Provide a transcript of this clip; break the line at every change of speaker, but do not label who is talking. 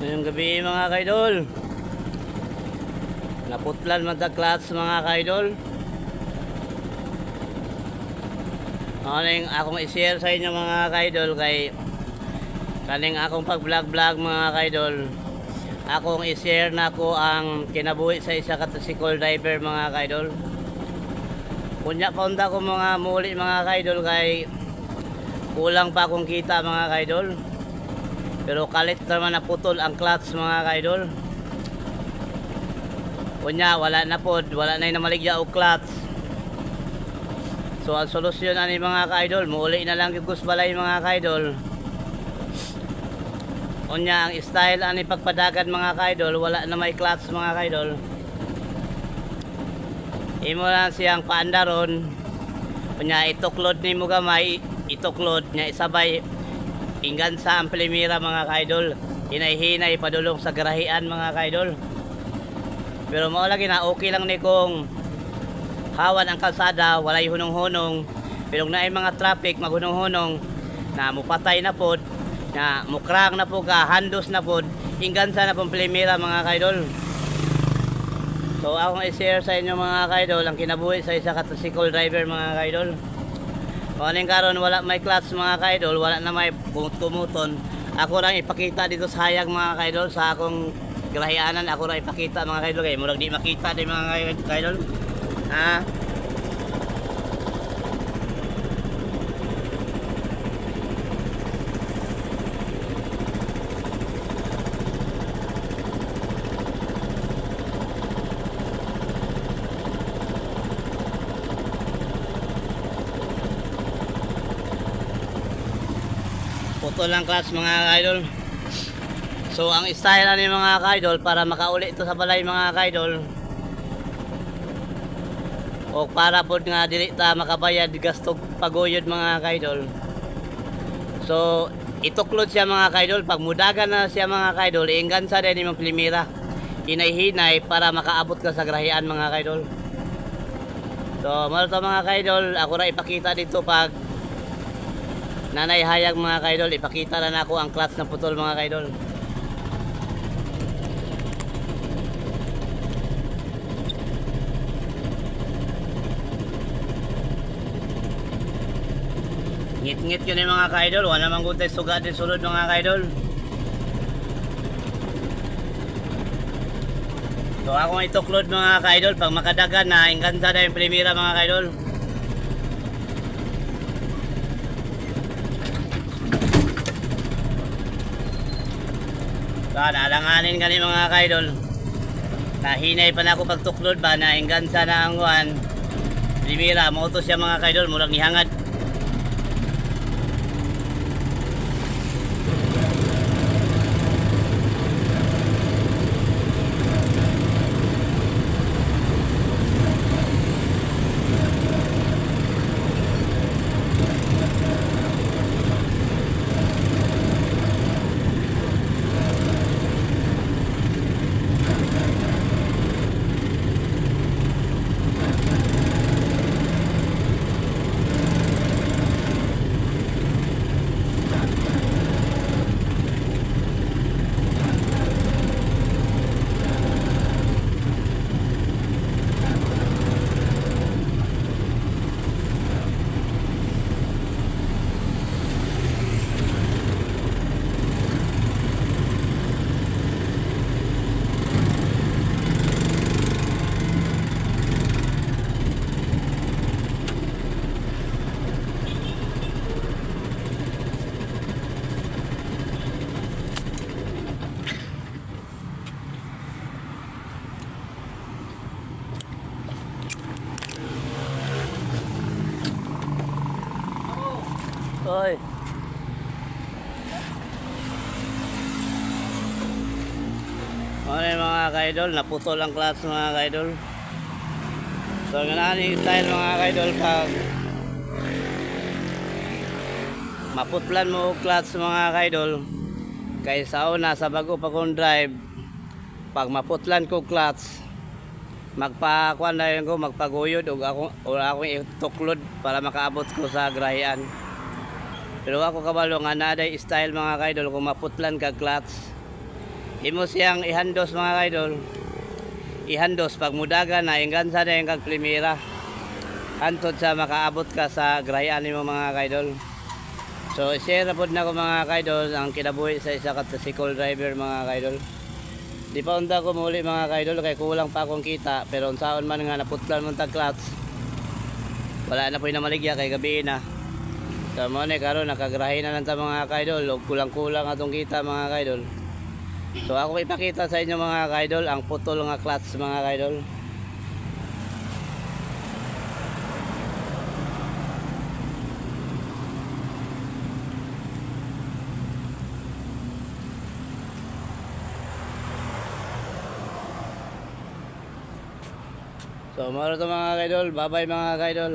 Ngayong gabi, mga kaidol. Naputlan man ta clutch, mga kaidol. Ano yung akong i-share sa inyo, mga kaidol, kay kaning akong pag-vlog-vlog, mga kaidol. Akong i-share na ko ang kinabuhi sa isa ka tricycle driver, mga kaidol. Kunya paunta ko mga muli, mga kaidol, kay kulang pa akong kita, mga kaidol. Pero kalit naman na putol ang clutch, mga kaidol. Kunya wala na pod, wala na yung namaligya og clutch. So ang solusyon ani, mga kaidol, muuli na lang gyud balay, mga kaidol. Unya ang style ani pagpadagan, mga kaidol, wala na may clutch, mga kaidol. Imo lang siyang paandaron. Unya ituklod nimo gamay, ituklod nya isabay inggan sa ang plimira, mga kaidol. Hinay-hinay padulong sa garahian, mga kaidol. Pero mao lagi na okay lang ni kung hawan ang kalsada, walay hunong-hunong. Pero kung naay mga traffic, maghunong-hunong, na mupatay na pod, na mukrang na po ka, handos na pod, inggansa na pong plimira, mga kaidol. So akong i-share sa inyo, mga kaidol, ang kinabuhi sa isa ka tricycle driver, mga kaidol. Kung anong karon wala may clutch, mga kaidol, wala na may kumuton. Ako lang ipakita dito sa hayag, mga kaidol, sa akong grahianan, ako lang ipakita, mga kaidol, kay murag di makita di, mga kaidol. Ha? Putol lang clutch, mga kaidol. So ang style ani, mga kaidol, para makauli ito sa balay, mga kaidol. O para pod nga dili ta makabayad gasto paguyod, mga kaidol. So ituklod siya, mga kaidol, pag mudagan na siya, mga kaidol, iinggansa din imong plimira. Hinay-hinay para makaabot ka sa grahian, mga kaidol. So mao to, mga kaidol, ako ra ipakita dito pag nanay hayag, mga kaidol, ipakita na nako ang clutch na putol, mga kaidol. Ngit-ngit yun yung mga kaidol, wala namang gutay suga din sulod, mga kaidol. So ako ang ituklod, mga kaidol, pag makadagan na, ingkansa na yung primera, mga kaidol. So naalanganin kani, mga kaidol. Nahinay pa na ako pagtuklod ba, na ingkansa na ang kuan. Primera, moto siya, mga kaidol, murag nihangad. Oy. Ano yung mga kaidol, naputol ang clutch, mga kaidol. So ang yung style, mga kaidol, pag maputlan mo og clutch, mga kaidol, kay sa una sa bago pa kong drive, pag maputlan ko clutch, magpakuan na yun ko, magpaguyod og ako o akong ituklod para makaabot ko sa grahian. Pero ako kabalo nga naday style, mga kaidol, kung maputlan ka clutch, Imo siyang ihandos, mga kaidol. Ihandos pag mudagan na, inggansa na yung kag plimera. Hantod sa makaabot ka sa grahian nimo, mga kaidol. So share na pod nako, mga kaidol, ang kinabuhi sa isa ka tricycle driver, mga kaidol. Di pa unta ko muli, mga kaidol, kay kulang pa akong kita, pero unsaon man nga naputlan man tag clutch. Wala na po'y namaligya kay gabi na. So mo ni karon nakagrahe na lang ta, mga kaidol, og kulang-kulang atong kita, mga kaidol. So ako ipakita sa inyo, mga kaidol, ang putol nga clutch, mga kaidol. So maro to, mga kaidol, bye-bye, mga kaidol.